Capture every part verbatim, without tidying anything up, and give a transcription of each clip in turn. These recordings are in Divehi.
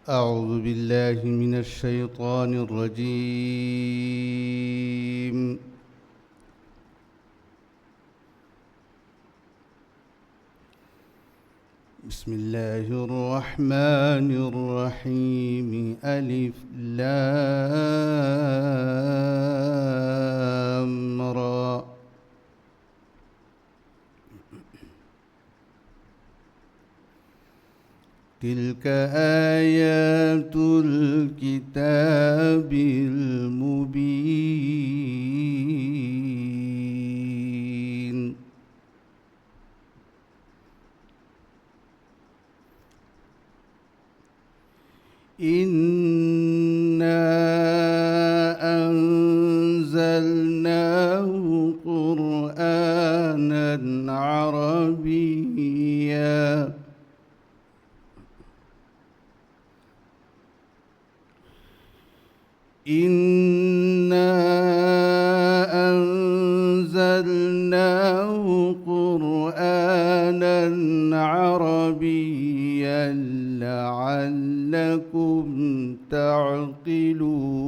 أعوذ بالله من الشيطان الرجيم. بسم الله الرحمن الرحيم. ألف لام را. تلك آيات الكتاب المبين. إنا أنزلناه قرآنا عربيا. إنا أنزلناه قرآنا عربيا لعلكم تعقلون.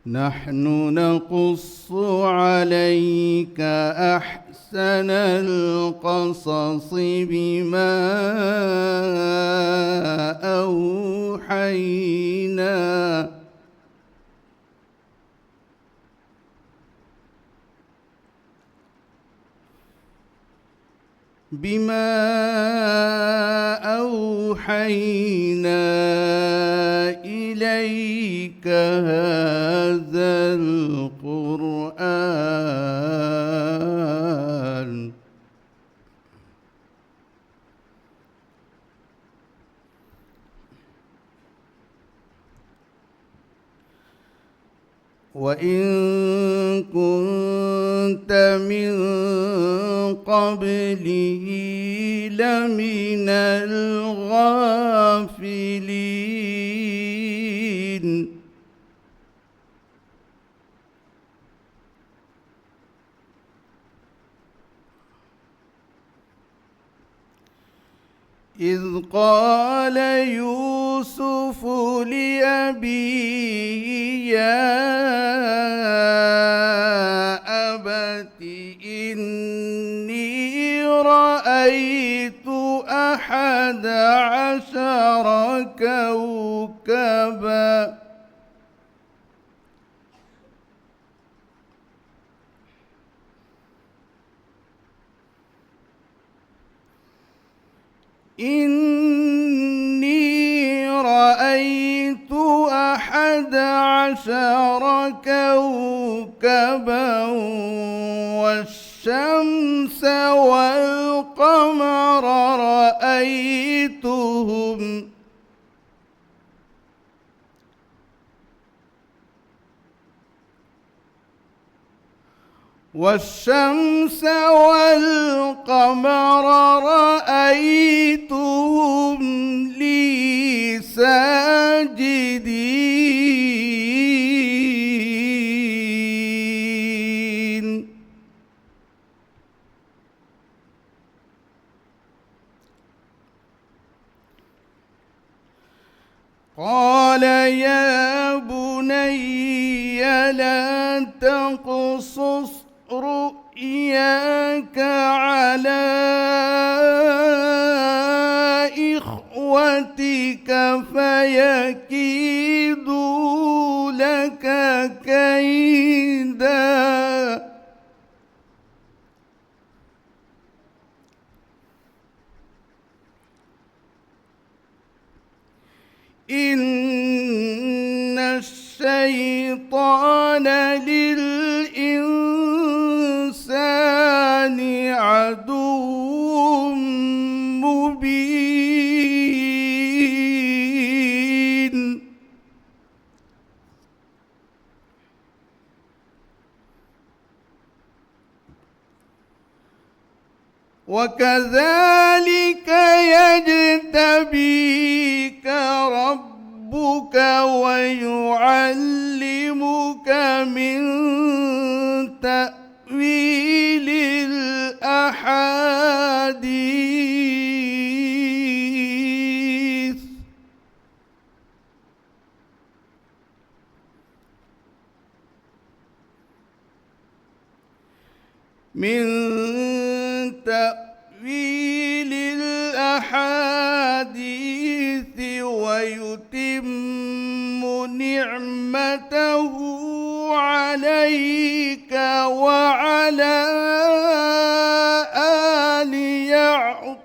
نحن نقص عليك أحسن القصص بما أوحينا بما أوحينا إليك هذا القرآن. وإن كنت من قبله لمن الغافلين. إذ قال يوسف لأبيه يا أبت إني رأيت أحد عشر كوكبا. إني رأيت أحد عشر كوكبا والشمس والقمر رأيتهم والشمس والقمر رأيتهم لي ساجدين. قال يا بني لا تقصص رؤياك على إخوتك فيكيدوا لك كيدا. إن الشيطان للإنسان عدو مبين. وكذلك يجتبيك ربك ويعلمك من من تأويل الأحاديث ويتم نعمته عليك وعلى آل يعقوب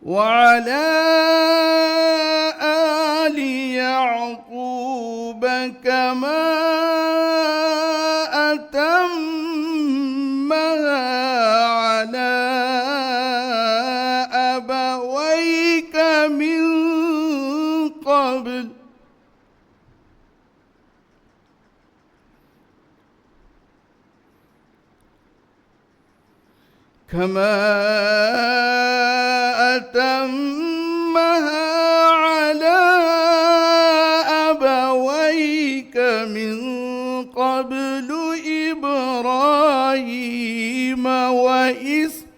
وعلى آل يعقوب كما أتمها على أبويك من قبل كما أتمها على أبويك من قبل إبراهيم وإسحاق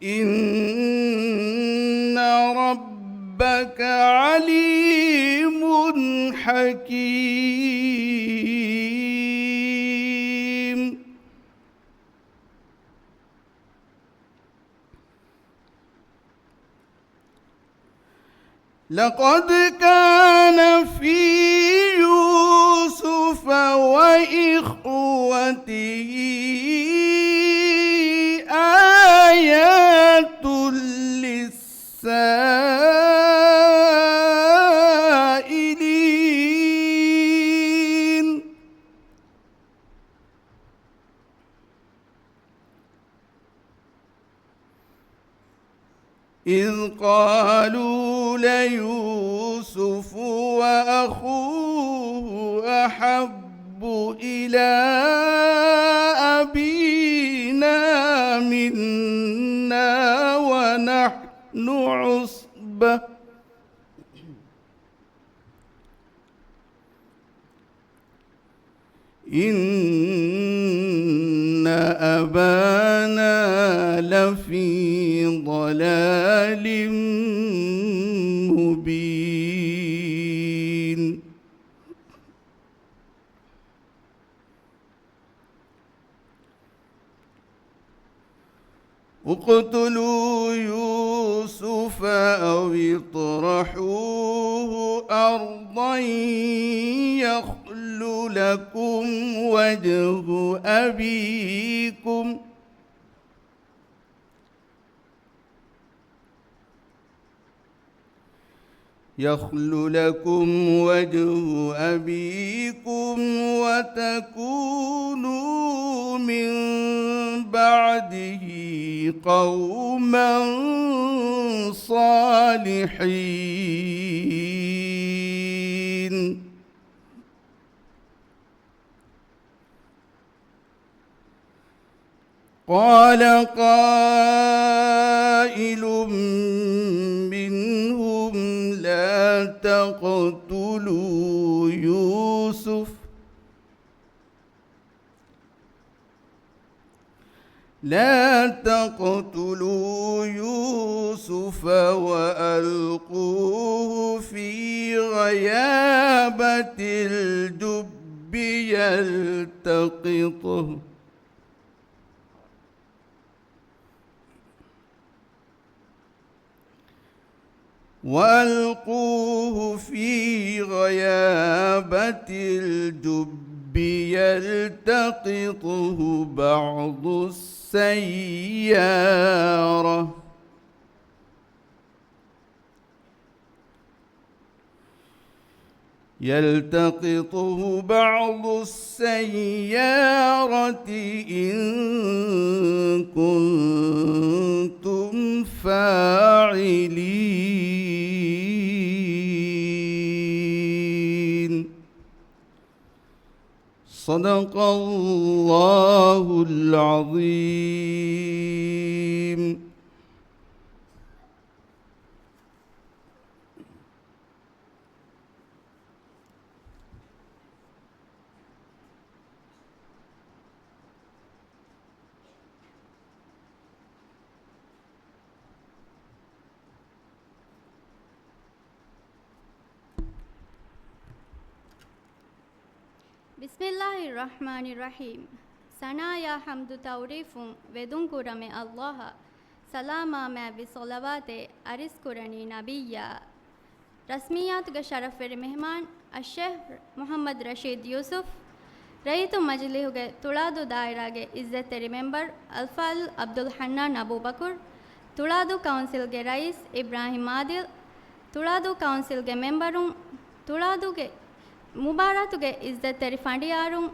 إن ربك عليم حكيم. لقد كان في يوسف وإخوته آيات للسائلين. إذ قالوا ليوسف وأخوه أحب إلى أبينا منا ونحن عصبة إن أبانا لفي ضلال مبين. اقتلوا يوسف أو اطرحوه أرضا يخل لكم وجه أبيكم يخل لكم وجه أبيكم وتكونوا من بعده قوما صالحين. قال قائل منهم لا تقتلوا يوسف لا تقتلوا يوسف وألقوه في غيابة الجب يلتقطه وألقوه في غيابة الجب يلتقطه بعض السيارة يلتقطه بعض السيارة إن كنتم فاعلين. صدق الله العظيم. ބިސްމިއްލާހިއްރަޙްމާނިއްރަޙީމް. ސަނާޔާ ޙަމްދު ތަޢުރީފުން ވެދުންކުރަމޭ ﷲ އަށް، ސަލާމާމާ ވި ޞަލަވާތެއް އަރިސްކުރަނީ ނަބިއްޔާ. ރަސްމިއްޔާތުގެ ޝަރަފްވެރި މެހެމާން އައްޝޭޚް މުޙައްމަދު ރަޝީދު ޔޫސުފް، ރައްޔިތުން މަޖިލީހުގެ ތުޅާދޫ ދާއިރާގެ އިއްޒަތްތެރި މެމްބަރު އަލްފާޟިލް ޢަބްދުލް ޙަންނާން އަބޫބަކުރު، ތުޅާދޫ ކައުންސިލްގެ ރައީސް އިބްރާހިމް ޢާދިލް، ތުޅާދޫ ކައުންސިލްގެ މެމްބަރުން، ތުޅާދޫގެ މުބާރާތުގެ އިއްޒަތްތެރި ފަނޑިޔާރުން،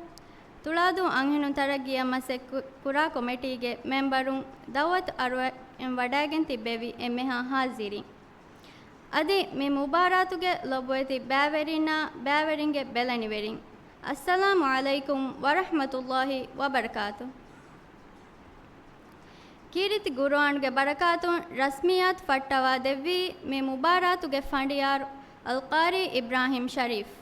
ތުޅާދޫ އަންހެނުން ތަރައްގީއަށް މަސައްކަތް ކުރާ ކޮމިޓީގެ މެމްބަރުން، ދަޢުވަތު އަރުވައިން ވަޑައިގެން ތިއްބެވި އެންމެހާ ޙާޟިރީން. އަދި މި މުބާރާތުގެ ލޮބުވެތި ބައިވެރިންނާ ބައިވެރިންގެ ބެލެނިވެރިން، އައްސަލާމު ޢަލައިކުމް ވަރަޙްމަތުﷲ ވަބަރަކާތު. ކީރިތި ޤުރުއާންގެ ބަރަކާތުން ރަސްމިއްޔާތު ފައްޓަވާ ދެއްވީ މި މުބާރާތުގެ ފަނޑިޔާރު އަލްޤާރީ އިބްރާހިމް ޝަރީފް.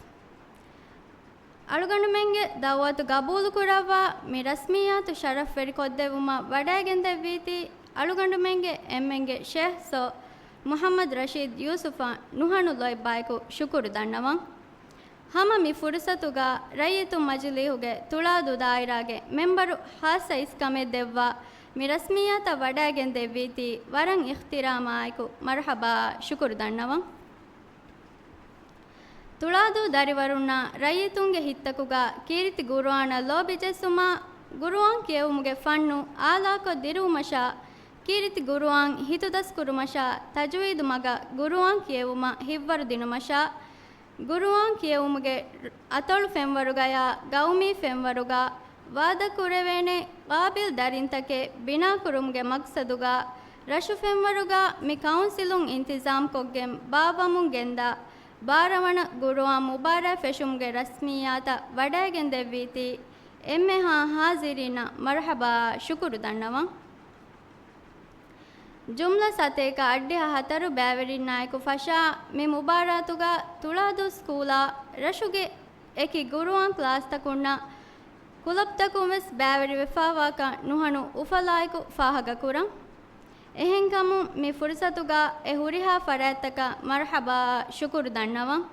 އަޅުގަނޑުމެންގެ ދަޢުވަތު ޤަބޫލުކުރައްވާ މި ރަސްމިއްޔާތު ޝަރަފްވެރިކޮށްދެއްވުމަށް ވަޑައިގެންދެއްވީތީ އަޅުގަނޑުމެންގެ އެންމެންގެ ޝޭޚް ސޯ މުޙައްމަދު ރަޝީދު ޔޫސުފަށް ނުހަނު ލޯތްބާއެކު ޝުކުރު ދަންނަވަން. ހަމަ މި ފުރުޞަތުގަ ރައްޔިތުން މަޖިލީހުގެ ތުޅާދޫ ދާއިރާގެ މެމްބަރު ޚާއްޞަ އިސްކަމެއް ދެއްވާ މި ރަސްމިއްޔާތަށް ވަޑައިގެންދެއްވީތީ ވަރަށް އިޚްތިރާމާއެކު މަރުޙަބާއާ ޝުކުރު ދަންނަވަން. ތުޅާދޫ ދަރިވަރުންނާ ރައްޔިތުންގެ ހިތްތަކުގަ ކީރިތި ޤުރުއާނަށް ލޯބި ޖެއްސުމާ، ޤުރުއާން ކިޔެވުމުގެ ފަންނު އާލާކޮށް ދިރުވުމަށާ، ކީރިތި ޤުރުއާން ހިތުދަސްކުރުމަށާ، ތަޖުވީދު މަގަށް ޤުރުއާން ކިޔެވުމަށް ހިތްވަރު ދިނުމަށާ، ޤުރުއާން ކިޔެވުމުގެ އަތޮޅު ފެންވަރުގަޔާ ޤައުމީ ފެންވަރުގަ ވާދަކުރެވޭނެ ޤާބިލް ދަރިންތަކެއް ބިނާކުރުމުގެ މަޤްޞަދުގަ ރަށު ފެންވަރުގަ މި ކައުންސިލުން އިންތިޒާމްކޮށްގެން ބާއްވަމުން ގެންދާ ބާރަ ވަނަ ޤުރުއާން މުބާރާތް ފެށުމުގެ ރަސްމިއްޔާތަށް ވަޑައިގެންދެއްވީތީ އެންމެހާ ޙާޟިރީންނަށް މަރުޙަބާއާ ޝުކުރު ދަންނަވަން. ޖުމްލަ ސަތޭކަ އަށްޑިހަ ހަތަރު ބައިވެރިންނާއެކު ފަށާ މި މުބާރާތުގަ ތުޅާދޫ ސްކޫލާ ރަށުގެ އެކި ޤުރުއާން ކްލާސްތަކުންނާ ކުލަބްތަކުން ވެސް ބައިވެރިވެފައިވާކަން ނުހަނު އުފަލާއެކު ފާހަގަކުރަން. އެހެންކަމުން މި ފުރުޞަތުގަ އެ ހުރިހާ ފަރާތްތަކަށް މަރުޙަބާއާ ޝުކުރު ދަންނަވަން.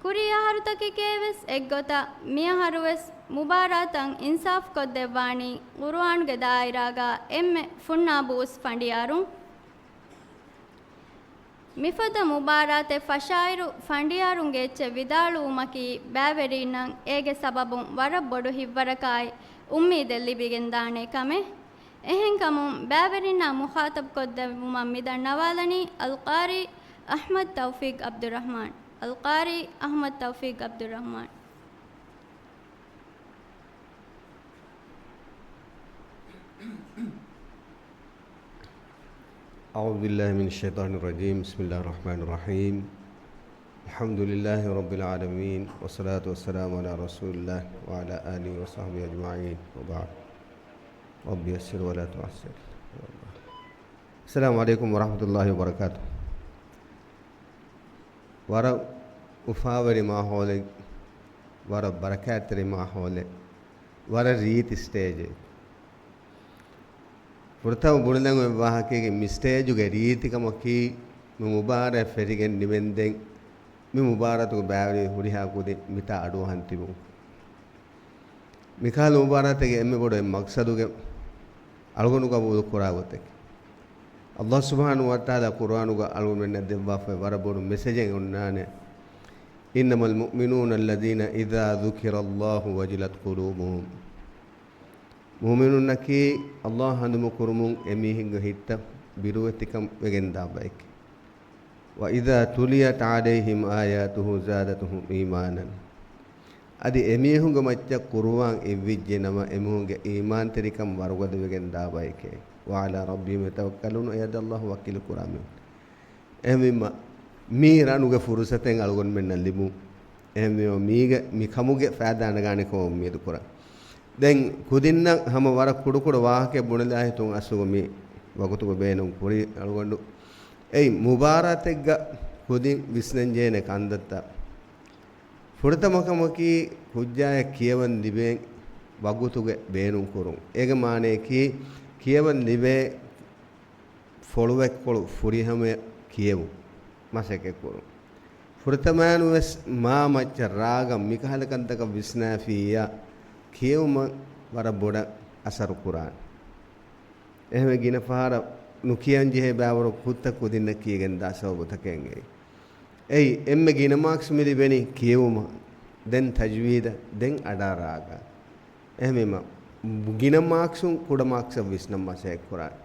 ކުރީ އަހަރުތަކެކޭ ވެސް އެއްގޮތަށް މިއަހަރު ވެސް މުބާރާތަށް އިންސާފްކޮށްދެއްވާނީ ޤުރުއާންގެ ދާއިރާގަ އެންމެ ފުންނާބު އުސް ފަނޑިޔާރުން. މިފަދަ މުބާރާތެއް ފަށާއިރު، ފަނޑިޔާރުންގެ އެއްޗެއް ވިދާޅުވުމަކީ، ބައިވެރީންނަށް އޭގެ ސަބަބުން ވަރަށް ބޮޑު ހިތްވަރަކާއި އުއްމީދެއް ލިބިގެންދާނެ ކަމެއް. އެހެންކަމުން، ބައިވެރިންނާ މުޚާޠަބްކޮށްދެއްވުމަށް މިދަންނަވާލަނީ އަލްޤާރީ އަޙްމަދު ތައުފީޤް ޢަބްދުއްރަޙްމާން. އަލްޤާރީ އަޙްމަދު ތައުފީޤް ޢަބްދުއްރަޙްމާން. أعوذ بالله من الشيطان الرجيم. بسم الله الرحمن الرحيم. الحمد لله رب العالمين، والصلاة والسلام على رسول الله وعلى آله وصحبه أجمعين، وبعد. رب يسر ولا تعسر. السلام عليكم ورحمة الله وبركاته. ވަރަށް އުފާވެރި މާހައުލެއް، ވަރަށް ބަރަކާތްތެރި މާހައުލެއް، ވަރަށް ރީތި ސްޓޭޖެއް. ފުރަތަމަ ބުނެލަން އޮތް ވާހަކައިގެ މި ސްޓޭޖުގެ ރީތިކަމަކީ، މި މުބާރާތް ފެށިގެން ނިމެންދެން، މި މުބާރާތުގެ ބައިވެރި ހުރިހާ ކުދިން މިތާ އަޑުއަހަން ތިބުން. މިކަހަލަ މުބާރާތެއްގެ އެންމެ ބޮޑު އެއް މަޤްޞަދުގެ އަޅުގަނޑު ޤަބޫލު ކުރާ ގޮތެއް. ﷲ ސުބްޙާނަހޫ ވަތަޢާލާ ޤުރުއާނުގަ އަޅުގަނޑުމެންނަށް ދެއްވާފައި ވަރަށް ބޮޑު މެސެޖެއް އޮންނާނެ. إنما المؤمنون الذين إذا ذكر الله وجلت قلوبهم. މުއުމިނުންނަކީ ﷲ ހަނދުމަކުރުމުން އެމީހެއްގެ ހިތްތައް ބިރުވެތިކަން ވެގެންދާ ބައެކޭ. وإذا تليت عليهم آياته زادتهم إيمانا. އަދި އެމީހުންގެ މައްޗަށް ޤުރުއާން އިއްވިއްޖެ ނަމަ، އެމީހުންގެ އީމާންތެރިކަން ވަރުގަދަވެގެން ދާ ބައެކޭ. وعلى ربهم يتوكلون، އެއަށް ﷲ ވަކީލު ކުރާ މީހުން. އެހެންވީމަ، މީ ރަނުގެ ފުރުޞަތެއް އަޅުގަނޑުމެންނަށް ލިބުން. އެހެންވީމަ، މީގެ، މި ކަމުގެ ފައިދާ ނަގާނެ ކަމަށް އުއްމީދު ކުރަން. ދެން ކުދިންނަށް ހަމަ ވަރަށް ކުޑަކުޑަ ވާހަކައެއް ބުނެލާ ހިތުން އަސްލުގަ މި ވަގުތުގަ ބޭނުން ކުރީ އަޅުގަނޑު. އެއީ މުބާރާތެއްގަ ކުދިން ވިސްނަންޖެހޭނެ ކަންތައްތައް. ފުރަތަމަ ކަމަކީ ކުއްޖާއަށް ކިޔަވަން ލިބޭ ވަގުތުގެ ބޭނުން ކުރުން. އޭގެ މާނަޔަކީ ކިޔަވަން ލިބޭ ފޮޅުވައްކޮޅު ފުރިހަމަޔަށް ކިޔެވުން، މަސައްކަތް ކުރުން. ފުރަތަމައިނުވެސް މާ މައްޗަށް ރާގަށް މިކަހަލަ ކަންތަކަށް ވިސްނާފިއްޔާ ކިޔެވުމަށް ވަރަށް ބޮޑަށް އަސަރު ކުރާނެ. އެހެންވެ ގިނަ ފަހަރަށް ނުކިޔަން ޖެހޭ ބައިވަރު ކުށްތައް ކުދިންނަށް ކިޔެގެން ދާ ސަބަބުތަކެއް އެއީ. އެއީ، އެންމެ ގިނަ މާކްސް މި ލިބެނީ ކިޔެވުމަށް، ދެން ތަޖްވީދަށް، ދެން އަޑާ ރާގަށް. އެހެންވީމަ، ގިނަ މާކްސުން ކުޑަ މާކްސަށް ވިސްނަން މަސައްކަތް ކުރާނެ.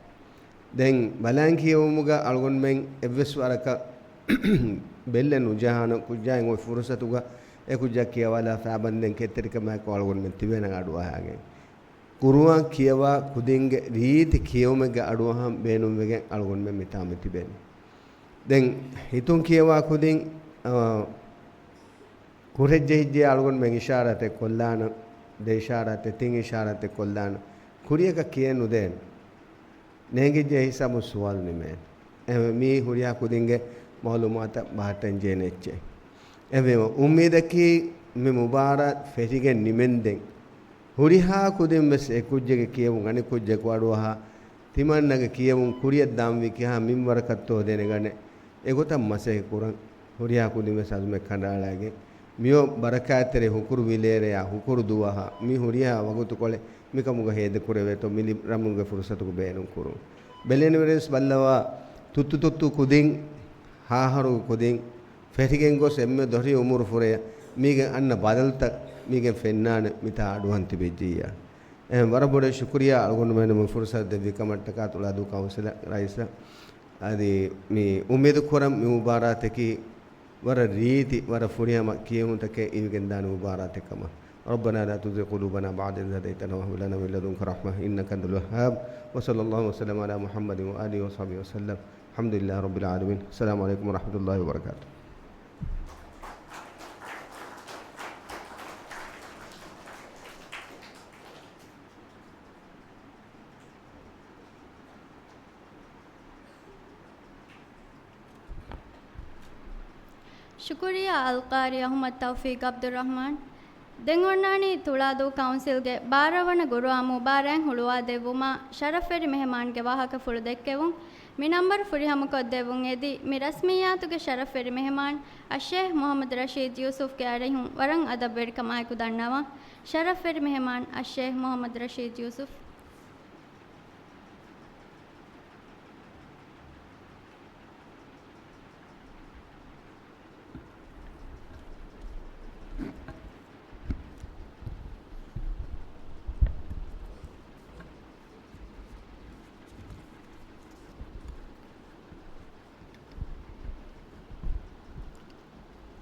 ދެން ބަލާން ކިޔެވުމުގަ އަޅުގަނޑުމެން އެއްވެސް ވަރަކަށް ބެއްލެއް ނުޖަހާނަން، ކުއްޖާއިން އޮތް ފުރުސަތުގަ އެ ކުއްޖާ ކިޔަވާލާ ފައިބަންދެން ކެތްތެރިކަމާއެކު އަޅުގަނޑުމެން ތިބޭނަން އަޑުއަހާގެން. ޤުރުއާން ކިޔަވާ ކުދިންގެ ރީތި ކިޔެވުމެއްގެ އަޑުއަހަން ބޭނުންވެގެން އަޅުގަނޑުމެން މިތާ މި ތިބެނީ. ދެން ހިތުން ކިޔަވާ ކުދިން، އަ، ކުރެއްޖެހިއްޖެ އަޅުގަނޑުމެން އިޝާރާތެއް ކޮށްލާނަން، ދެ އިޝާރާތެއް، ތިން އިޝާރާތެއް ކޮށްލާނަން، ކުރިޔަކަށް ކިޔެއް ނުދޭނެ. ނޭނގިއްޖެ ހިސާބުން ސުވާލު ނިމޭނެ. އެހެންވެ، މީ ހުރިހާ ކުދިންގެ މައުލޫމާތަށް ބަހައްޓަންޖެހޭނެ އެއްޗެއް. އެހެންވީމަ، އުއްމީދަކީ މި މުބާރާތް ފެށިގެން ނިމެންދެން، ހުރިހާ ކުދިން ވެސް އެ ކުއްޖެއްގެ ކިޔެވުން އަނެއް ކުއްޖަކު އަޑުއަހާ، ތިމަންނަގެ ކިޔެވުން ކުރިއަށް ދާންވީ ކިހާ މިންވަރަކަށްތޯ ދެނެގަނެ، އެގޮތަށް މަސައްކަތް ކުރަން. ހުރިހާ ކުދިން ވެސް އަޒުމެއް ކަނޑައަޅައިގެން، މިއޮތް ބަރަކާތްތެރި ހުކުރު ވިލޭރެޔާ، ހުކުރު ދުވަހާ، މި ހުރިހާ ވަގުތުކޮޅެއް މިކަމުގަ ހޭދަކުރެވޭތޯ، މި ރަމުގެ ފުރުސަތުގަ ބޭނުން ކުރުން. ބެލެނިވެރިވެސް ބައްލަވާ، ތުއްތު ތުއްތު ކުދިން، ހާހަރު ކުދިން، ފެށިގެން ގޮސް އެންމެ ދޮށީ އުމުރު ފުރެޔަށް މީގެ އަންނަ ބަދަލުތައް މީގެން ފެންނާނެ މިތާ އަޑުއަހަން ތިބެއްޖިއްޔާ. އެހެން ވަރަށް ބޮޑަށް ޝުކުރިޔާ އަޅުގަނޑުމެން މި ފުރުސަތު ދެއްވި ކަމަށްޓަކާ ތުޅާދޫ ކައުންސިލަށް ރައީސަށް. އަދި މި އުއްމީދު ކުރަން މި މުބާރާތަކީ ވަރަށް ރީތި، ވަރަށް ފުރިހަމަ ކިޔެވުންތަކެއް އިވިގެންދާނެ މުބާރާތެއް ކަމަށް. ربنا لا تزغ قلوبنا بعد إذ هديتنا وهب لنا من لدنك رحمة إنك أنت الوهاب. وصلى الله وسلم على محمد وآله وصحبه وسلم. الحمد لله رب العالمين. السلام عليكم ورحمة الله وبركاته. ޝުކުރިއްޔާ އަލްޤާރީ އަޙްމަދު ތައުފީޤް ޢަބްދުއްރަޙްމާން. ދެން އޮންނާނީ ތުޅާދޫ ކައުންސިލްގެ ބާރަ ވަނަ ޤުރުއާން މުބާރާތް ހުޅުވާ ދެއްވުމަށް ޝަރަފްވެރި މެހެމާންގެ ވާހަކަފުޅު ދެއްކެވުން. މި ނަންބަރު ފުރިހަމަކޮށްދެއްވުން އެދި، މި ރަސްމިއްޔާތުގެ ޝަރަފްވެރި މެހެމާން އައްޝޭޚް މުޙައްމަދު ރަޝީދު ޔޫސުފްގެ އަރިހުން ވަރަށް އަދަބުވެރިކަމާއެކު ދަންނަވަން. ޝަރަފްވެރި މެހެމާން އައްޝޭޚް މުޙައްމަދު ރަޝީދު ޔޫސުފް.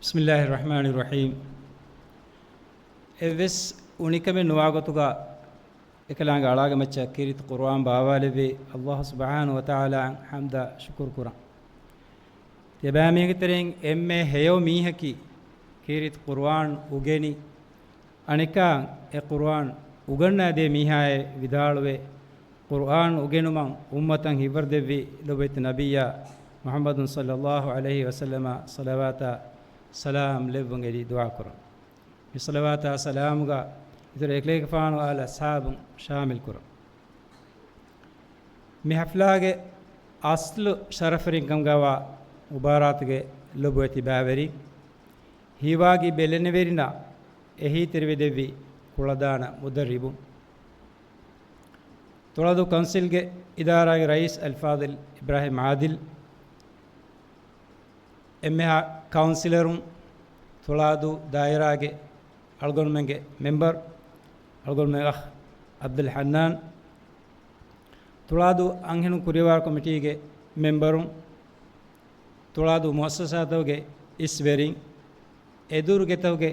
بسم الله الرحمن الرحيم. އެއްވެސް އުނިކަމެއް ނުވާގޮތުގަ އެކަލާނގެ އަޅާގެ މައްޗަށް ކީރިތި ޤުރުއާން ބާވާލެއްވި ﷲ ސުބްޙާނަހޫ ވަތަޢާލާއަށް ޙަމްދާ ޝުކުރު ކުރަން. ތިޔަބައިމީހުންގެ ތެރެއިން އެންމެ ހެޔޮ މީހަކީ ކީރިތި ޤުރުއާން އުގެނި، އަނެއްކާ އެ ޤުރުއާން އުގަންނާދޭ މީހާއޭ ވިދާޅުވެ، ޤުރުއާން އުގެނުމަށް އުއްމަތަށް ހިތްވަރުދެއްވި ލޮބުވެތި ނަބިއްޔާ މުޙައްމަދު ޞައްލައްލާހު ޢަލައިހި ވަސައްލަމަށް ޞަލަވާތާ ސަލާމް ލެއްވުން އެދި ދުޢާ ކުރަން. މި ޞަލަވާތާ ސަލާމުގަ އިތުރު އެކަލޭގެފާނު އާލު އަޞްޙާބުން ޝާމިލް ކުރަން. މި ޙަފްލާގެ އަޞްލު ޝަރަފްވެރިން ކަމުގައިވާ މުބާރާތުގެ ލޮބުވެތި ބައިވެރިން، ހީވާގި ބެލެނިވެރިންނާ އެހީތެރިވެދެއްވި ކުޅަދާނަ މުދައްރިބުން، ތުޅާދޫ ކައުންސިލްގެ އިދާރާގެ ރައީސް އަލްފާޟިލް އިބްރާހިމް ޢާދިލް، އެންމެހާ ކައުންސިލަރުން، ތުޅާދޫ ދާއިރާގެ އަޅުގަނޑުމެންގެ މެމްބަރު، އަޅުގަނޑުމެން އަޚް ޢަބްދުލް ޙަންނާން، ތުޅާދޫ އަންހެނުން ކުރިއަށްވާ ކޮމިޓީގެ މެމްބަރުން، ތުޅާދޫ މުއައްސަސާތަކުގެ އިސްވެރިން، އެދުރު ގެތަކުގެ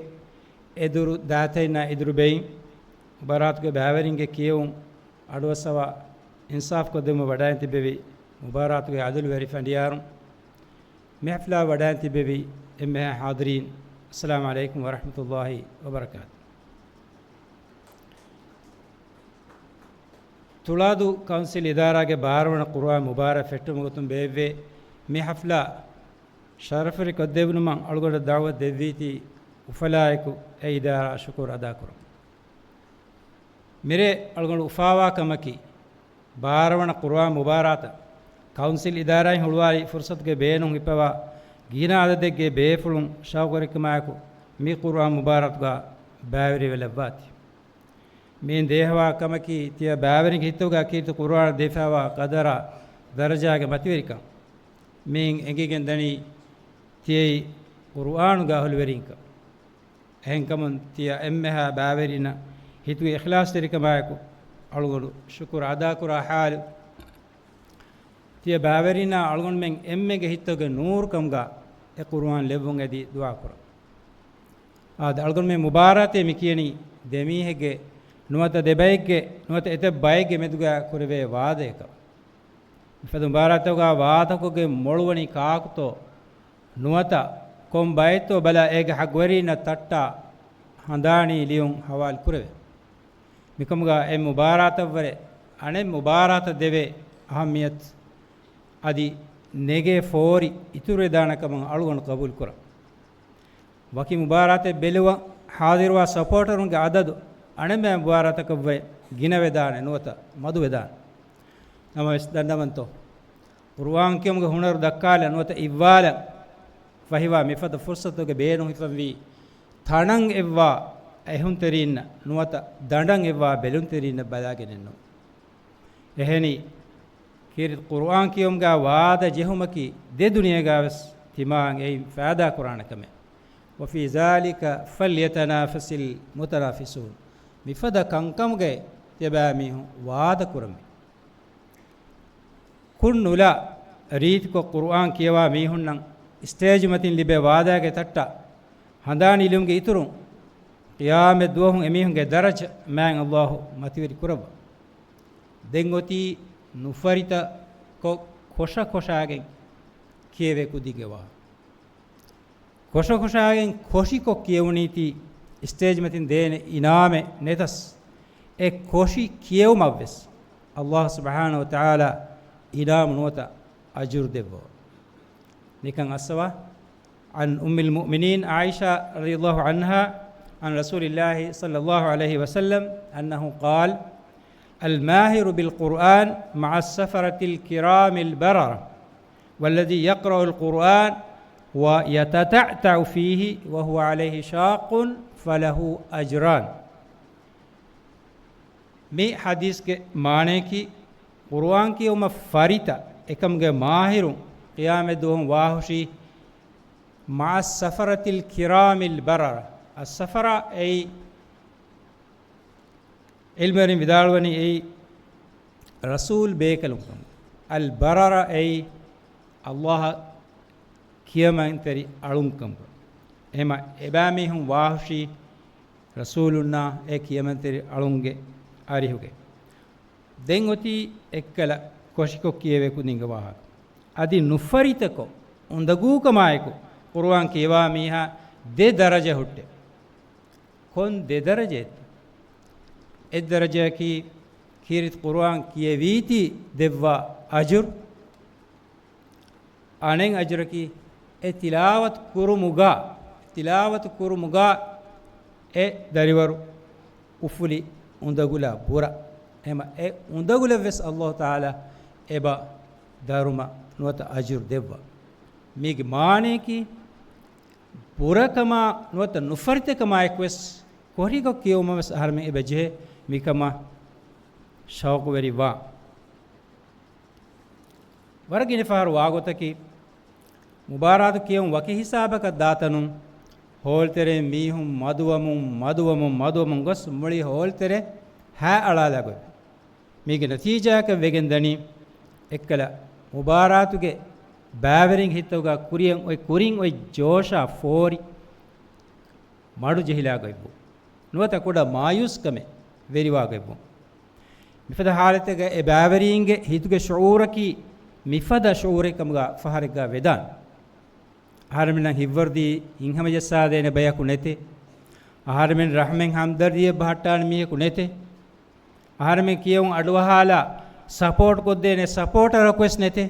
އެދުރު ދާތައިންނާ އެދުރު ބެއިން، މުބާރާތުގެ ބައިވެރިންގެ ކިޔެވުން އަޑުއައްސަވާ އިންސާފް ކޮށްދެއްވުމަށް ވަޑައިން ތިއްބެވި މުބާރާތުގެ އަދުލުވެރި ފަނޑިޔާރުން، މި ޙަފްލާ ވަޑައިން ތިއްބެވި އެންމެހާ ޙާޟިރީން، އައްސަލާމު ޢަލައިކުމް ވަރަޙްމަތުﷲ ވަބަރަކާތު. ތުޅާދޫ ކައުންސިލް އިދާރާގެ ބާރަވަނަ ޤުރުއާން މުބާރާތް ފެއްޓުމުގެ ގޮތުން ބޭއްވޭ މި ޙަފްލާ ޝަރަފްވެރި ކޮށްދެއްވުމަށް އަޅުގަނޑަށް ދަޢުވަތު ދެއްވީތީ އުފަލާއެކު އެ އިދާރާއަށް ޝުކުރު އަދާކުރަން. މިރޭ އަޅުގަނޑު އުފާވާ ކަމަކީ، ބާރަވަނަ ޤުރުއާން މުބާރާތަށް ކައުންސިލް އިދާރާއިން ހުޅުވާލި ފުރުޞަތުގެ ބޭނުން ހިއްޕަވާ ގިނަ އަދަދެއްގެ ބޭފުޅުން ޝައުޤުވެރިކަމާއެކު މި ޤުރުއާން މުބާރާތުގަ ބައިވެރިވެލައްވާތީ. މިއިން ދޭހަވާ ކަމަކީ، ތިޔަ ބައިވެރިންގެ ހިތުގަ ކީރިތި ޤުރުއާނަށް ދެފައިވާ ޤަދަރާ ދަރަޖާގެ މަތިވެރިކަން. މިއިން އެނގިގެން ދަނީ ތިޔައީ ޤުރުއާނުގެ އަހުލުވެރިންކަން. އެހެންކަމުން ތިޔަ އެންމެހާ ބައިވެރިންނަށް ހިތުގެ އިޚްލާޞްތެރިކަމާއެކު އަޅުގަނޑު ޝުކުރު އަދާކުރާ ޙާލު. ތިޔަ ބައިވެރިންނާ އަޅުގަނޑުމެން އެންމެގެ ހިތުގެ ނޫރުކަމުގަ އެ ޤުރުއާން ލެއްވުން އެދި ދުޢާ ކުރަން. އާދެ، އަޅުގަނޑުމެން މުބާރާތޭ މި ކިޔަނީ ދެމީހެއްގެ ނުވަތަ ދެބައެއްގެ ނުވަތަ އެތައް ބައެއްގެ މެދުގަ ކުރެވޭ ވާދަޔަކަށް. މިފަދަ މުބާރާތުގަ ވާދަކޮށްގެން މޮޅުވަނީ ކާކުތޯ ނުވަތަ ކޮން ބައެއްތޯ ބަލާ، އޭގެ ޙައްޤުވެރީންނަށް ތައްޓާ ހަނދާނީ ލިޔުން ހަވާލު ކުރެވޭ. މިކަމުގަ އެއް މުބާރާތަށްވުރެ އަނެއް މުބާރާތަށް ދެވޭ އަހައްމިޔަތު އަދި ނެގޭ ފޯރި އިތުރުވެދާނެ ކަމަށް އަޅުގަނޑު ޤަބޫލު ކުރަން. ވަކި މުބާރާތެއް ބެލުމަށް ޙާޟިރުވާ ސަޕޯޓަރުންގެ އަދަދު އަނެއް މުބާރާތަކަށްވުރެ ގިނަވެދާނެ ނުވަތަ މަދުވެދާނެ. ނަމަވެސް ދަންނަވަންތޯ، ޤުރުއާން ކިޔުމުގެ ހުނަރު ދައްކާލަން ނުވަތަ އިއްވާލަން ފަހިވާ މިފަދަ ފުރުޞަތުގެ ބޭނުން ހިފަންވީ، ތަނަށް އެއްވާ އެހުންތެރީންނަށް ނުވަތަ ދަނޑަށް އެއްވާ ބެލުންތެރީންނަށް ބަލާގެނެއްނު. އެހެނީ، ކީރިތި ޤުރުއާން ކިޔުމުގަ ވާދަ ޖެހުމަކީ ދެ ދުނިޔޭގަވެސް ތިމާއަށް އެއިން ފައިދާ ކުރާނެ ކަމެއް. وفي ذلك فليتنافس المتنافسون. މިފަދަ ކަންކަމުގައި ތިޔަބައިމީހުން ވާދަ ކުރަމޭ. ކުން ނުލާ ރީތިކޮށް ޤުރުއާން ކިޔަވާ މީހުންނަށް ސްޓޭޖު މަތިން ލިބޭ ވާދާގެ ތައްޓާ ހަނދާނީ ލިޔުމުގެ އިތުރުން، ޤިޔާމަތް ދުވަހު އެމީހުންގެ ދަރަޖަ މާތް ﷲ މަތިވެރި ކުރައްވާ. ދެން އޮތީ ނުފަރިތަކޮށް ކޮށަކޮށާގެން ކިޔެވޭ ކުދިންގެ ވާހަކަ. ކޮށަކޮށާގެން ކޮށިކޮށް ކިޔެވުނީތީ ސްޓޭޖް މަތިން ދޭނެ އިނާމެއް ނެތަސް، އެ ކޮށި ކިޔެވުމަށްވެސް ﷲ ސުބްޙާނަހޫ ވަތަޢާލާ އިނާމު ނުވަތަ އަޖުރު ދެއްވަވާ. ނިކަން އައްސަވާ. عن أم المؤمنين عائشة رضي الله عنها عن رسول الله صلى الله عليه وسلم أنه قال: الماهر بالقرآن مع السفرة الكرام البررة، والذي يقرأ القرآن ويتتعتع فيه وهو عليه شاق فله أجران. މި ޙަދީޘްގެ މާނަޔަކީ، ޤުރުއާން ކިޔެވުމަށް ފަރިތަ އެކަމުގެ މާހިރުން ޤިޔާމަތް ދުވަހު ވާހުށީ، مع السفرة الكرام البررة. އައްސަފަރާ އެއީ، ޢިލްމުވެރިން ވިދާޅުވަނީ އެއީ ރަސޫލް ބޭކަލުންކަން. އަލްބަރަރަ އެއީ ﷲ އަށް ކިޔަމަންތެރި އަޅުންކަން. އެހެމަ އެބައިމީހުން ވާހުށީ ރަސޫލުންނާ އެ ކިޔަމަންތެރި އަޅުންގެ އަރިހުގެ. ދެން އޮތީ އެއްކަލަ ކޮށިކޮށް ކިޔެވޭ ކުދިންގެ ވާހަކަ. އަދި ނުފަރިތަކޮށް އުނދަގޫކަމާއެކު ޤުރުއާން ކިޔަވާ މީހާ ދެ ދަރަޖަ ހުއްޓޭ. ކޮން ދެ ދަރަޖައެއްތަ؟ އެއް ދަރަޖައަކީ ކީރިތި ޤުރުއާން ކިޔެވީތީ ދެއްވާ އަޖުރު. އަނެއް އަޖުރަކީ އެ ތިލާވަތު ކުރުމުގަ، ތިލާވަތު ކުރުމުގަ އެ ދަރިވަރު އުފުލި އުނދަގުލާ ބުރަ. އެހެމަ އެ އުނދަގުލަށްވެސް ﷲ ތަޢާލާ އެބަ ދަރުމަ ނުވަތަ އަޖުރު ދެއްވާ. މީގެ މާނަޔަކީ، ބުރަކަމާ ނުވަތަ ނުފަރިތަކަމާ އެކުވެސް ކޮށިކޮށް ކިޔެވުމަށް ވެސް އަހަރެމެން އެބަ ޖެހޭ، މިކަމަށް ޝައުޤުވެރިވާ. ވަރަށް ގިނަ ފަހަރު ވާގޮތަކީ، މުބާރާތު ކިޔެވުން ވަކި ހިސާބަކަށް ދާތަނުން، ހޯލްތެރެއިން މީހުން މަދުވަމުން، މަދުވަމުން، މަދުވަމުން ގޮސް މުޅި ހޯލްތެރެ ހައި އަޅާލާ ގޮތް. މީގެ ނަތީޖާއަކަށް ވެގެން ދަނީ، އެއްކަލަ މުބާރާތުގެ ބައިވެރިންގެ ހިތުގަ ކުރިއަށް އޮތް، ކުރިން އޮތް ޖޯޝާ ފޯރި މަޑު ޖެހިލާ ގޮތްވުން. ނުވަތަ ކުޑަ މާޔޫސްކަމެއް ވެރިވާ ގޮތްވުން. މިފަދަ ހާލަތެއްގަ އެ ބައިވެރީންގެ ހިތުގެ ޝުޢޫރަކީ މިފަދަ ޝުޢޫރެއް ކަމުގަ ފަހަރެއްގަ ވެދާނެ. އަހަރެމެންނަށް ހިތްވަރުދީ ހިތްހަމަޖައްސާދޭނެ ބަޔަކު ނެތޭ. އަހަރެމެން ރަޙްމެއް ހަމްދަރްދީއެއް ބަހައްޓާނެ މީހަކު ނެތޭ. އަހަރެމެން ކިޔެވުން އަޑުއަހާލާ ސަޕޯޓް ކޮށްދޭނެ ސަޕޯޓަރަކު ވެސް ނެތޭ.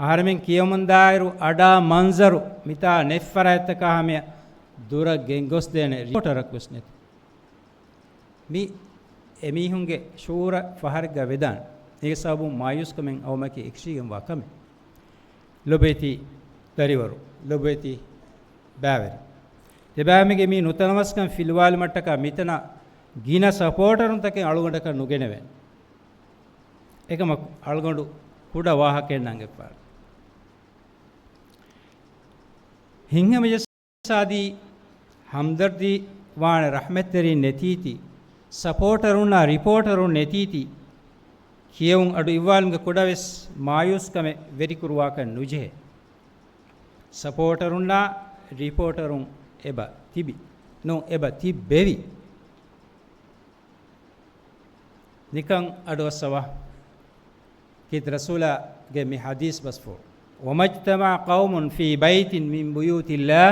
އަހަރެމެން ކިޔަމުންދާއިރު އަޑާ މަންޒަރު މިތާ ނެތް ފަރާތްތަކާ ހަމަޔަށް ދުރަށް ގެންގޮސްދޭނެ ރިޕޯޓަރަކު ވެސް ނެތޭ. މި އެމީހުންގެ ޝުޢޫރަށް ފަހަރެއްގަ ވެދާނެ. އޭގެ ސަބަބުން މާޔޫސްކަމެއް އައުމަކީ އެކަށީގެންވާ ކަމެއް. ލޮބުވެތި ދަރިވަރު، ލޮބުވެތި ބައިވެރި. ތިބާމެގެ މި ނުތަނަވަސްކަން ފިލުވާލުމަށްޓަކާ މިތަނަށް ގިނަ ސަޕޯޓަރުންތަކެއް އަޅުގަނޑަކަށް ނުގެނެވޭނެ. އެކަމަކު އަޅުގަނޑު ކުޑަ ވާހަކައެއް ނަންގެފާނެ. ހިތްހަމަޖެއްސާދީ ހަމްދަރްދީ ވާނެ ރަޙްމަތްތެރިން ނެތީތީ، ސަޕޯޓަރުންނާ ރިޕޯޓަރުން ނެތީތީ، ކިޔެވުން އަޑު އިއްވާލުމުގެ ކުޑަވެސް މާޔޫސްކަމެއް ވެރިކުރުވާކަށް ނުޖެހޭ. ސަޕޯޓަރުންނާ ރިޕޯޓަރުން އެބަ ތިބި. ނޫން، އެބަ ތިއްބެވި. ނިކަން އަޑުއައްސަވާ. ކީރިތި ރަސޫލާގެ މި ޙަދީޘް ބަސްފުޅު، وما اجتمع قوم في بيت من بيوت الله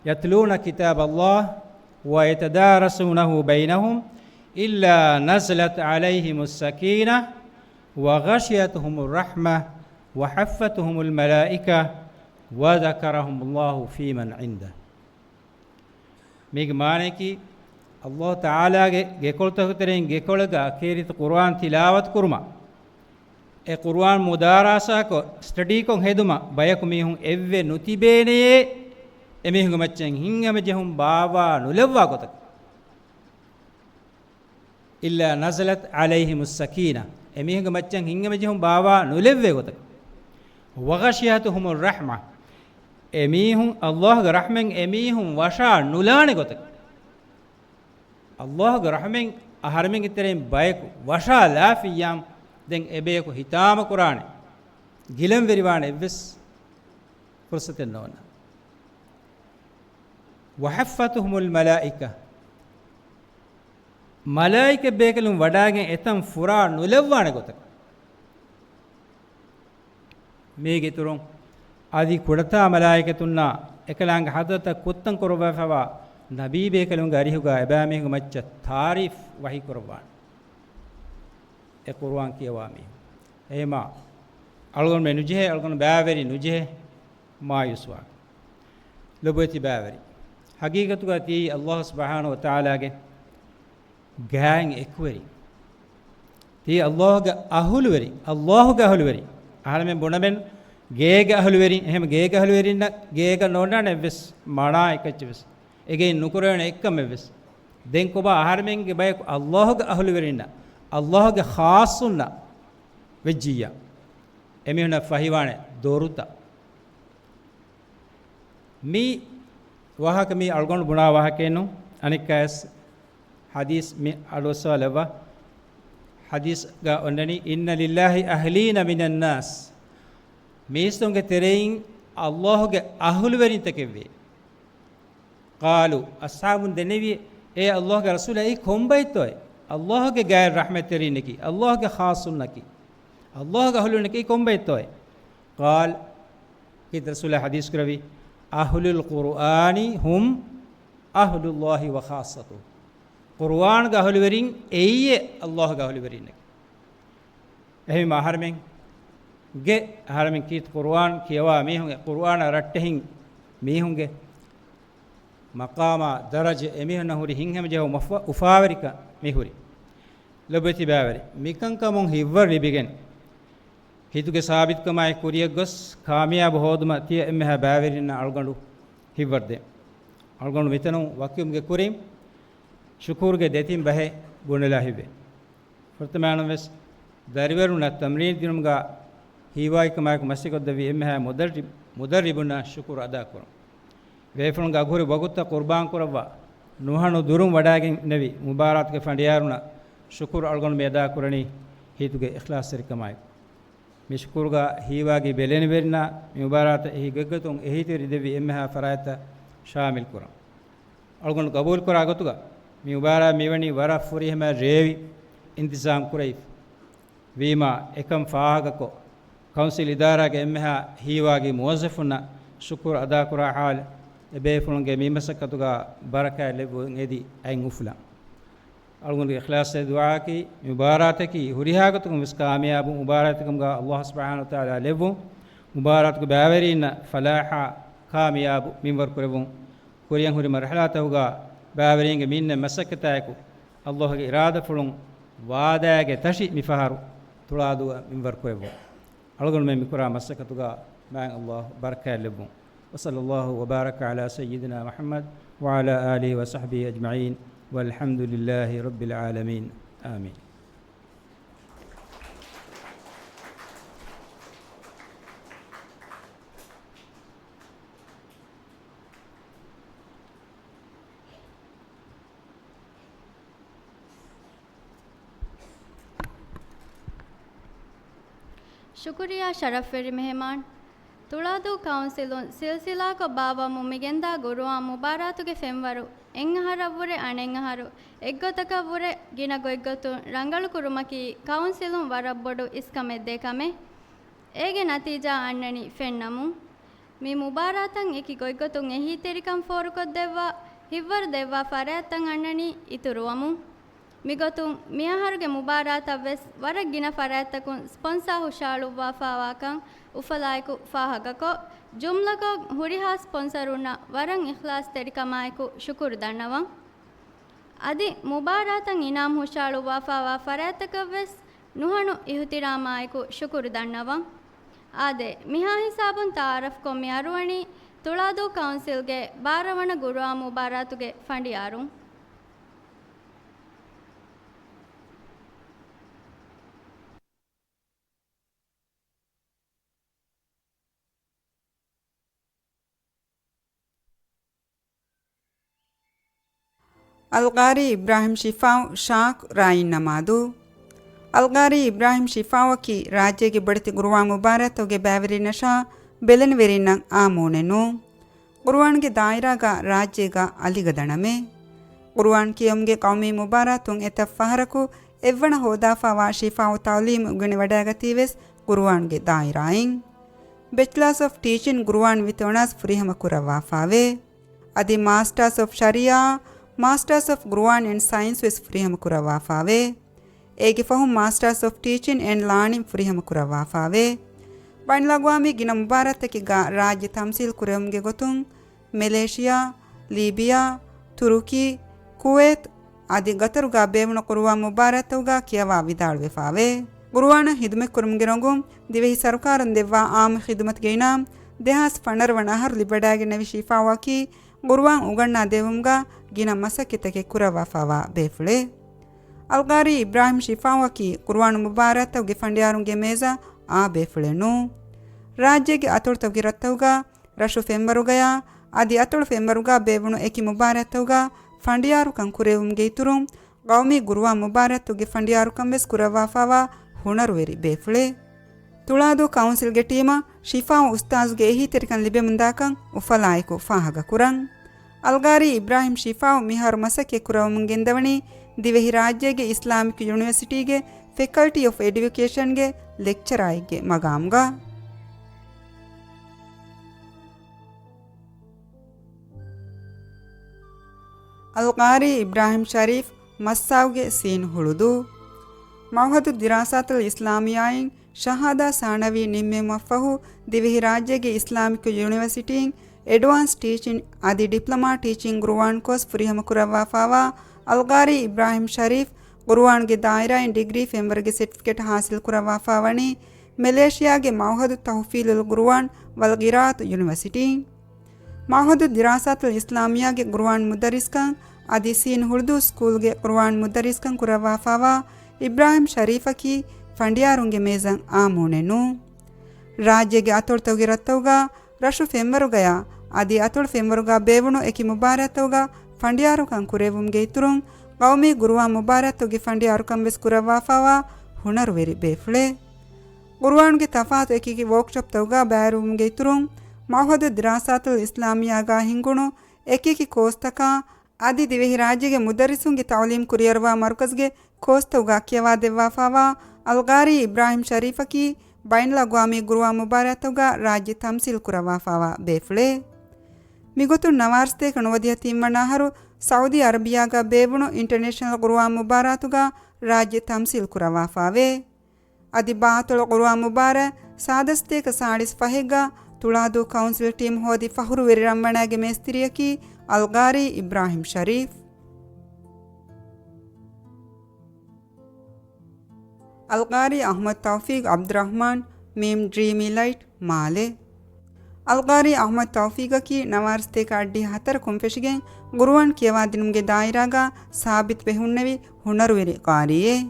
يتلون كتاب الله ويتدارسونه بينهم إلا نزلت عليهم السكينة وغشيتهم الرحمة وحفتهم الملائكة وذكرهم الله فيمن عنده. މީގެ މާނަޔަކީ، ﷲ ތަޢާލާގެ ގެކޮޅުތަކުގެ ތެރެއިން ގެކޮޅެއްގަ ކީރިތި ޤުރުއާން ތިލާވަތު ކުރުމަށް، އެ ޤުރުއާން މުދާރާސާކޮށް، ސްޓަޑީކޮށް ހެދުމަށް ބަޔަކު މީހުން އެއްވެ ނުތިބޭނެޔޭ، އެމީހުންގެ މައްޗަށް ހިތްހަމަޖެހުން ބާއްވާ ނުލައްވާ ގޮތަކަށް. إلا نزلت عليهم السكينة. އެމީހުންގެ މައްޗަށް ހިތްހަމަޖެހުން ބާއްވާ ނުލެއްވޭ ގޮތަކަށް. وغشيتهم الرحمة. އެމީހުން، ﷲގެ ރަޙްމަތް އެމީހުން ވަށާ ނުލާނެ ގޮތަކަށް. ﷲގެ ރަޙްމަތް އަހަރެމެންގެ ތެރެއިން ބަޔަކު ވަށާ ލާފިއްޔާމު، ދެން އެބަޔަކު ހިތާމަ ކުރާނެ، ގިލަންވެރިވާނެ އެއްވެސް ފުރުޞަތެއް ނޯންނާނެ. وحفتهم الملائكة. މަލާއިކަ ބޭކަލުން ވަޑާގެން އެތަން ފުރާ ނުލައްވާނެ ގޮތަކަށް. މީގެ އިތުރުން، އަދި ކުޑަތާ މަލާއިކަތުންނާ އެކަލާނގެ ޙަޟްރަތަށް ކުއްތަން ކުރައްވާފައިވާ ނަބީ ބޭކަލުންގެ އަރިހުގަ އެބައިމީހުންގެ މައްޗަށް ތާރީފް ވަޙީ ކުރައްވާނެ. އެ ޤުރުއާން ކިޔަވާ މީހުން. އެހެމާ، އަޅުގަނޑުމެން ނުޖެހޭ، އަޅުގަނޑު ބައިވެރި ނުޖެހޭ މާޔޫސްވާން. ލޮބުވެތި ބައިވެރި. ޙަޤީޤަތުގަ ތިޔީ ﷲ ސުބްޙާނަހޫ ވަތަޢާލާގެ ގާތް އެކުވެރި. ތިޔީ ﷲގެ އަހުލުވެރި، ﷲގެ އަހުލުވެރި. އަހަރެމެން ބުނަމެން ގޭގެ އަހުލުވެރިން، އެހެމަ ގޭގެ އަހުލުވެރިންނަށް ގޭގަ ނޯންނާނެ އެއްވެސް މާނާ އެކައްޗެއް ވެސް. އެގެއިން ނުކުރެވޭނެ އެއްކަމެއް ވެސް. ދެން ކޮބާ އަހަރެމެންގެ ބަޔަކު ﷲގެ އަހުލުވެރިންނަށް، ﷲގެ ޚާއްޞުންނަށް ވެއްޖިއްޔާ، އެމީހުންނަށް ފަހިވާނެ ދޮރުތައް. މި ވާހަކަ މީ އަޅުގަނޑު ބުނާ ވާހަކައެއް ނޫން. އަނެއްކާވެސް ޙަދީޘް މި އަޑުއައްސަވާލައްވާ. ޙަދީޘްގަ އޮންނަނީ، إن لله أهلين من الناس. މީސްތުންގެ ތެރެއިން ﷲގެ އަހުލުވެރިންތަކެއްވޭ. قالوا، އަޞްޙާބުން ދެންނެވި، އޭ ﷲގެ ރަސޫލާ، އެއީ ކޮންބައެއްތޯއޭ؟ ﷲގެ ގާތް ރަޙްމަތްތެރިންނަކީ، ﷲގެ ޚާއްޞުންނަކީ، ﷲގެ އަހުލުންނަކީ ކޮންބައެއްތޯއޭ؟ قال، ކީރިތި ރަސޫލާ ޙަދީޘް ކުރެއްވި، أهل القرآن هم أهل الله وخاصته. ޤުރުއާންގެ އަހުލުވެރިން އެއީ ﷲގެ އަހުލުވެރިންނަކީ. އެހެންވީމަ އަހަރެމެންގެ، އަހަރެމެން ކީރިތި ޤުރުއާން ކިޔަވާ މީހުންގެ، ޤުރުއާނަށް ރައްޓެހިން މީހުންގެ މަޤާމާ، ދަރަޖަ، އެމީހުންނަށް ހުރި ހިތްހަމަޖެހުން އުފާ-، އުފާވެރިކަން މި ހުރި. ލޮބުވެތި ބައިވެރި، މިކަންކަމުން ހިތްވަރު ލިބިގެން، ހިތުގެ ސާބިތުކަމާއެކު ކުރިއަށް ގޮސް، ކާމިޔާބު ހޯދުމަށް ތިޔަ އެންމެހާ ބައިވެރިންނަށް އަޅުގަނޑު ހިތްވަރު ދޭ. އަޅުގަނޑު މިތަނުން ވަކިވުމުގެ ކުރިން، ޝުކުރުގެ ދެތިން ބަހެއް ބުނެލާ ހިތްވޭ. ފުރަތަމައިން ވެސް ދަރިވަރުންނަށް ތަމްރީން ދިނުމުގަ ހީވާގިކަމާއެކު މަސައްކަތް ކޮށްދެއްވި އެންމެހާ މުދައްރި-، މުދައްރިބުންނަށް ޝުކުރު އަދާކުރަން. ބޭފުޅުންގެ އަގުހުރި ވަގުތުތައް ޤުރުބާން ކުރައްވާ، ނުހަނު ދުރުން ވަޑައިގެންނެވި މުބާރާތުގެ ފަނޑިޔާރުންނަށް ޝުކުރު އަޅުގަނޑު މި އަދާކުރަނީ ހިތުގެ އިޚްލާޞްތެރިކަމާއެކު. މި ޝުކުރުގަ ހީވާގި ބެލެނިވެރިންނާ މި މުބާރާތަށް އެހީ ގޮތްގޮތުން އެހީތެރި ދެއްވި އެންމެހާ ފަރާތްތައް ޝާމިލް ކުރަން. އަޅުގަނޑު ގަބޫލުކުރާ ގޮތުގަ މި މުބާރާތް މިވަނީ ވަރަށް ފުރިހަމަ ރޭވި އިންތިޒާމް ކުރެވިފަ. ވީމާ، އެކަން ފާހަގަކޮށް، ކައުންސިލް އިދާރާގެ އެންމެހާ ހީވާގި މުވައްޒަފުންނަށް ޝުކުރު އަދާކުރާ ޙާލު، އެބޭފުޅުންގެ މި މަސައްކަތުގަ ބަރަކާތް ލެއްވުން އެދި އަތް އުފުލަން. އަޅުގަނޑުގެ އިޚްލާޞްތެރި ދުޢާއަކީ، މި މުބާރާތަކީ ހުރިހާގޮތަކުން ވެސް ކާމިޔާބު މުބާރާތެއްކަމުގަ ﷲ ސުބްޙާނަހޫ ވަތަޢާލާ ލެއްވުން، މުބާރާތުގެ ބައިވެރީންނަށް ފަލާޙާ، ކާމިޔާބު މިންވަރު ކުރެއްވުން، ކުރިއަށް ހުރި މަރުޙަލާތަކުގަ ބައިވެރީންގެ މިންނަ މަސައްކަތާއެކު، ﷲގެ އިރާދަފުޅުން ވާދާގެ ތަށި މިފަހަރު ތުޅާދޫއަށް މިންވަރު ކުރެއްވުން. އަޅުގަނޑުމެން މިކުރާ މަސައްކަތުގަ މާތް ﷲ ބަރަކާތްލެއްވުން. وصلى الله وبارك على سيدنا محمد وعلى آله وصحبه أجمعين، والحمد لله رب العالمين. آمين. ޝުކުރިއްޔާ ޝަރަފްވެރި މެހެމާން. ތުޅާދޫ ކައުންސިލުން ސިލްސިލާކޮށް ބާއްވަމުން މިގެންދާ ގުރުއާން މުބާރާތުގެ ފެންވަރު އެއްއަހަރަށްވުރެ އަނެއްއަހަރު އެއްގޮތަކަށްވުރެ ގިނަ ގޮތްގޮތުން ރަނގަޅުކުރުމަކީ ކައުންސިލުން ވަރަށް ބޮޑު އިސްކަމެއްދޭ ކަމެއް. އޭގެ ނަތީޖާ އަންނަނީ ފެންނަމުން. މި މުބާރާތަށް އެކި ގޮތްގޮތުން އެހީތެރިކަން ފޯރުކޮށްދެއްވާ، ހިތްވަރު ދެއްވާ ފަރާތްތައް އަންނަނީ އިތުރުވަމުން. މިގޮތުން މިއަހަރުގެ މުބާރާތަށްވެސް ވަރަށް ގިނަ ފަރާތްތަކުން ސްޕޮންސާ ހުށައަޅުއްވާފާވާކަން އުފަލާއެކު ފާހަގަކޮށް، ޖުމްލަކޮށް ހުރިހާ ސްޕޮންސަރުންނަށް ވަރަށް އިޚްލާޞްތެރިކަމާއެކު ޝުކުރު ދަންނަވަން. އަދި މުބާރާތަށް އިނާމް ހުށައަޅުއްވާފާވާ ފަރާތްތަކަށްވެސް ނުހަނު އިޙުތިރާމާއެކު ޝުކުރު ދަންނަވަން. އާދެ، މިހާ ހިސާބުން ތަޢާރަފްކޮށް މި އަރުވަނީ ތުޅާދޫ ކައުންސިލްގެ ބާރަ ވަނަ ގުރުއާން މުބާރާތުގެ ފަނޑިޔާރުން. އަލްޤާރީ އިބްރާހިމް ޝިފާއު ޝާކް ރާއިން ނަމާދު. އަލްޤާރީ އިބްރާހިމް ޝިފާއުއަކީ ރާއްޖޭގެ ބޮޑެތި ގުރުއާން މުބާރާތުގެ ބައިވެރިންނަށާ ބެލެނިވެރިންނަށް އާ މޫނެއް ނޫން. ގުރުއާންގެ ދާއިރާގަ ރާއްޖޭގަ އަލިގަދަ ނަމެއް. ގުރުއާން ކިޔެވުމުގެ ޤައުމީ މުބާރާތުން އެތައް ފަހަރަކު އެއްވަނަ ހޯދާފާވާ ޝިފާއު ތަޢުލީމު އުނގެނިވަޑައިގަތީވެސް ގުރުއާންގެ ދާއިރާއިން. ބެޗްލާސް އޮފް ޓީޗިން ގުރުއާން ވިތު އޮނާސް ފުރިހަމަ ކުރައްވާފާވޭ. އަދި މާސްޓާސް އޮފް ޝަރީޢާ، މާސްޓާސް އޮފް ގުރުއާން އެންޑް ސައިންސް ވެސް ފުރިހަމަ ކުރައްވާފާވޭ. އޭގެ ފަހުން މާސްޓާސް އޮފް ޓީޗިން އެންޑް ލާނިން ފުރިހަމަ ކުރައްވާފާވޭ. ބައިނަލްއަގްވާމީ ގިނަ މުބާރާތްތަކެއްގަ ރާއްޖެ ތަމްސީލް ކުރެވުމުގެ ގޮތުން، މެލޭޝިޔާ، ލީބިޔާ، ތުރުކީ، ކުވޭތް، އަދި ގަތަރުގަ ބޭވުނު ގުރުއާން މުބާރާތްތަކުގަ ކިޔަވާ ވިދާޅުވެފާވޭ. ގުރުއާނަށް ހިދުމަތްކުރުމުގެ ރޮނގުން ދިވެހި ސަރުކާރުން ދެއްވާ އާއްމު ޚިދުމަތުގެ އިނާމް ދެހާސް ފަނަރަ ވަނަ އަހަރު ލިބިވަޑައިގެންނެވި ޝިފާއުއަކީ ގުރުއާން އުނގަންނާ ދެއްވުމުގަ ގިނަ މަސައްކަތްތަކެއް ކުރައްވާފާވާ ބޭފުޅެއް. އަލްޤާރީ އިބްރާހިމް ޝިފާއުއަކީ ގުރުއާން މުބާރާތްތަކުގެ ފަނޑިޔާރުންގެ މޭޒަށް އާ ބޭފުޅެއް ނޫން. ރާއްޖޭގެ އަތޮޅުތަކުގެ ރަށްތަކުގަ ރަށު ފެންވަރުގަޔާ އަދި އަތޮޅު ފެންވަރުގަ ބޭއްވުނު އެކި މުބާރާތްތަކުގަ ފަނޑިޔާރުކަން ކުރެވުމުގެ އިތުރުން، ޤައުމީ ގުރުއާން މުބާރާތުގެ ފަނޑިޔާރުކަން ވެސް ކުރައްވާފާވާ ހުނަރުވެރި ބޭފުޅެއް. ތުޅާދޫ ކައުންސިލްގެ ޓީމަށް ޝިފާއު އުސްތާޒުގެ އެހީތެރިކަން ލިބެމުންދާކަން އުފަލާއެކު ފާހަގަކުރަން. އަލްޤާރީ އިބްރާހިމް ޝިފާއު މިހާރު މަސައްކަތް ކުރައްވަމުން ގެންދަވަނީ ދިވެހި ރާއްޖޭގެ އިސްލާމިކް ޔުނިވަރސިޓީގެ ފެކަލްޓީ އޮފް އެޑިއުކޭޝަންގެ ލެކްޗަރާއެއްގެ މަގާމުގަ. އަލްޤާރީ އިބްރާހިމް ޝަރީފް މައްސާގުގެ ސީން ހުޅުދޫ. މަޢުހަދު ދިރާސާތުލް އިސްލާމިއްޔާއިން ޝަހާދާ ސާނަވީ ނިންމެވުމަށްފަހު، ދިވެހިރާއްޖޭގެ އިސްލާމިކް ޔުނިވަރސިޓީން އެޑްވާންސް ޓީޗިން އަދި ޑިޕްލޮމާ ޓީޗިން ގުރުއާން ކޯސް ފުރިހަމަ ކުރައްވާފާވާ އަލްޤާރީ އިބްރާހިމް ޝަރީފް ގުރުއާންގެ ދާއިރާއިން ޑިގްރީ ފެންވަރުގެ ސެޓްފިކެޓް ހާސިލް ކުރައްވާފާވަނީ މެލޭޝިޔާގެ މަޢުހަދު ތަހުފީލުލް ގުރުއާން ވަލް ޤިރާއަތު ޔުނިވަރސިޓީން. މަޢުހަދު ދިރާސާތުލް އިސްލާމިއްޔާގެ ގުރުއާން މުދައްރިސްކަން އަދި ސީން ހުޅުދޫ ސްކޫލްގެ ގުރުއާން މުދައްރިސްކަން ކުރައްވާފާވާ އިބްރާހިމް ޝަރީފަކީ ފަނޑިޔާރުންގެ މޭޒަށް އާ މޫނެއް ނޫން. ރާއްޖޭގެ އަތޮޅުތަކުގެ ރަށްތަކުގަ ރަށު ފެންވަރުގަޔާ އަދި އަތޮޅު ފެންވަރުގަ ބޭއްވުނު އެކި މުބާރާތްތަކުގަ ފަނޑިޔާރުކަން ކުރެއްވުމުގެ އިތުރުން، ޤައުމީ ގުރުއާން މުބާރާތުގެ ފަނޑިޔާރުކަން ވެސް ކުރައްވާފާވާ ހުނަރުވެރި ބޭފުޅެއް. ގުރުއާންގެ ތަފާތު އެކިއެކި ވޯކްޝޮޕްތަކުގަ ބައިވެރިވުމުގެ އިތުރުން، މަޢުހަދު ދިރާސާތުލް އިސްލާމިއްޔާގަ ހިންގުނު އެކިއެކި ކޯސްތަކާ އަދި ދިވެހިރާއްޖޭގެ މުދައްރިސުންގެ ތަޢުލީމް ކުރިއަރުވާ މަރުކަޒުގެ ކޯސްތަކުގަ ކިޔަވާދެއްވާފާވާ އަލްޤާރީ އިބްރާހިމް ޝަރީފަކީ ބައިނަލްއަގްވާމީ ގުރުއާން މުބާރާތްތަކުގަ ރާއްޖެ ތަމްސީލް ކުރައްވާފާވާ ބޭފުޅެއް. މިގޮތުން ނަވާރަސަތޭކަ ނުވަދިހަ ތިންވަނަ އަހަރު ސައުދީ އަރަބިޔާގަ ބޭއްވުނު އިންޓަރނޭޝަނަލް ގުރުއާން މުބާރާތުގަ ރާއްޖެ ތަމްސީލް ކުރައްވާފާވޭ. އަދި ބާއަތޮޅު ގުރުއާން މުބާރާތް ސާދަސަތޭކަ ސާޅީސް ފަހެއްގަ ތުޅާދޫ ކައުންސިލް ޓީމް ހޯދި ފަޚުރުވެރި ރަންވަނާގެ މޭސްތިރިއަކީ އަލްޤާރީ އިބްރާހިމް ޝަރީފް. އަލްޤާރީ އަޙްމަދު ތައުފީޤް ޢަބްދުއްރަޙްމާން، މީމް، ޑްރީމީ ލައިޓް، މާލެ. އަލްޤާރީ އަޙްމަދު ތައުފީގަކީ ނަވާރަސަތޭކަ އައްޑިހަ ހަތަރަކުން ފެށިގެން ގުރުއާން ކިޔަވާދިނުމުގެ ދާއިރާގަ ސާބިތުވެ ހުންނެވި ހުނަރުވެރި ޤާރީއެއް.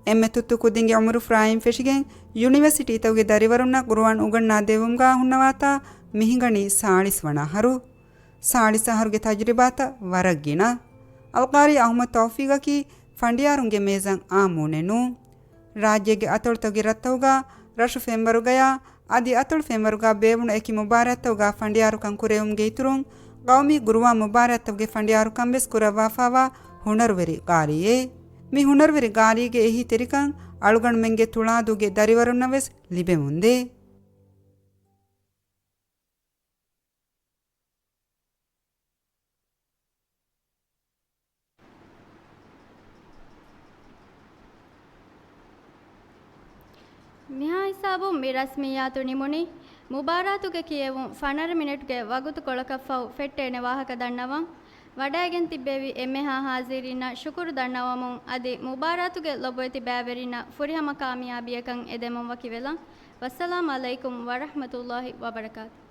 އެންމެ ތުއްތު ކުދިންގެ އުމުރު ފުރާއިން ފެށިގެން ޔުނިވަރސިޓީތަކުގެ ދަރިވަރުންނަށް ގުރުއާން އުގަންނާ ދެއްވުމުގަ ހުންނަވާތާ މިހިނގަނީ ސާޅީސް ވަނަ އަހަރު. ސާޅީސް އަހަރުގެ ތަޖުރިބާތައް ވަރަށް ގިނަ. އަލްޤާރީ އަޙްމަދު ތައުފީގަކީ ފަނޑިޔާރުންގެ މޭޒަށް އާއްމު ނެނުން. ރާއްޖޭގެ އަތޮޅުތަކުގެ ރަށްތަކުގަ ރަށު ފެންވަރުގަޔާ އަދި އަތޮޅު ފެންވަރުގަ ބޭއްވުނު އެކި މުބާރާތްތަކުގަ ފަނޑިޔާރުކަން ކުރެވުމުގެ އިތުރުން، ޤައުމީ ގުރުއާން މުބާރާތްތަކުގެ ފަނޑިޔާރުކަން ވެސް ކުރައްވާފައިވާ ހުނަރުވެރި ޤާރީއެއް. މި ހުނަރުވެރި ޤާރީގެ އެހީތެރިކަން އަޅުގަނޑުމެންގެ ތުޅާދޫގެ ދަރިވަރުންނަށް ވެސް ލިބެމުންދޭ. މިހާ ހިސާބުން މި ރަސްމިއްޔާތު ނިމުނީ. މުބާރާތުގެ ކިޔެވުން ފަނަރަ މިނެޓުގެ ވަގުތުކޮޅަކަށްފަހު ފެއްޓޭނެ ވާހަކަ ދަންނަވަން. ވަޑައިގެން ތިއްބެވި އެންމެހާ ހާޒިރީންނަށް ޝުކުރު ދަންނަވަމުން، އަދި މުބާރާތުގެ ލޮބުވެތި ބައިވެރިންނަށް ފުރިހަމަ ކާމިޔާބީއަކަށް އެދެމުން ވަކިވެލަން. ވައްސަލާމް ޢަލައިކުމް ވަރަޙްމަތުﷲ ވަބަރަކާތު.